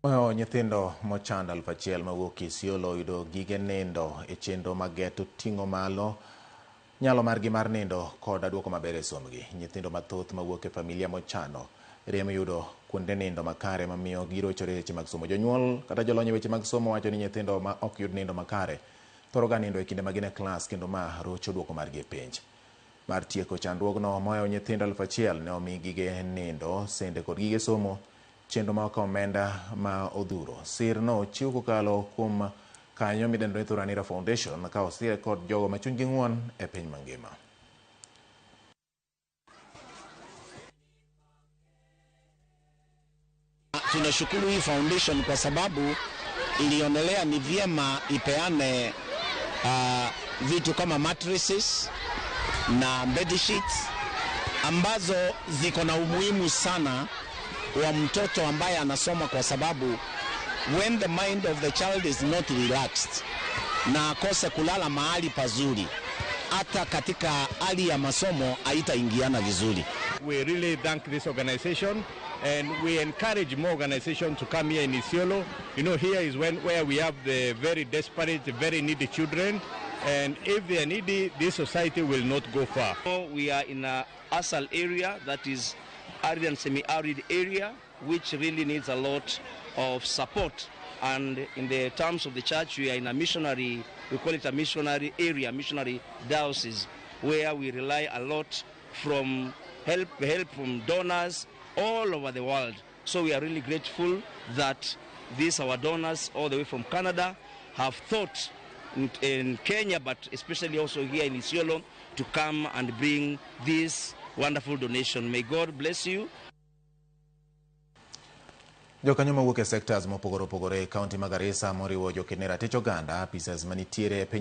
Mohewo nyithindo mochando 1000 mawuok Isiolo oyudo gige nindo e chenro mag geto ting'o malo nyalo margi mar nindo koda duoko maber e sombgi. Nyithindo mathoth mawuok e familia mochano rem yudo kuonde nindo makare mamiyo girochore e weche mag somo. Jonyuol kata jolony e weche mag somo wacho ni nyithindo ma ok yud nindo makare thoro ga nindo e kinde ma gin e klas kendo ma rocho duoko margi e penj. Mar tieko chandruogno, mohewo nyithindo 1000 ne omi gige nindo, sende kod gige somo chenro ma okawo omenda ma odhuro. Sir no ochiw kokalo kuom kanyo midendo ni Thuranira Foundation ka osire kod jogo ma chunygi ng'won e piny mangima. Tunashukuru hii foundation kwa sababu ilionelea ni vyema ipeane vitu kama mattresses na bed sheets ambazo ziko na umuhimu sana wa mtoto ambaye anasoma, kwa sababu when the mind of the child is not relaxed na akose kulala mahali pazuri, hata katika hali ya masomo haitaingiana vizuri. We really thank this organization and we encourage more organizations to come here in Isiolo. Here is where we have the very desperate, very needy children. And if they are needy, this society will not go far. We are in a ASAL area, that is arid and semi-arid area, which really needs a lot of support. And in the terms of the church, we are in a missionary, we call it a missionary area, missionary diocese, where we rely a lot from help from donors all over the world. So we are really grateful that these our donors all the way from Canada have thought in Kenya, but especially also here in Isiolo, to come and bring this wonderful donation. May God bless you. Jokanyo mawuok e sectors mopogore opogore e kaunti ma Garissa moriwo jokedne ratich oganda, apisas manitiere e piny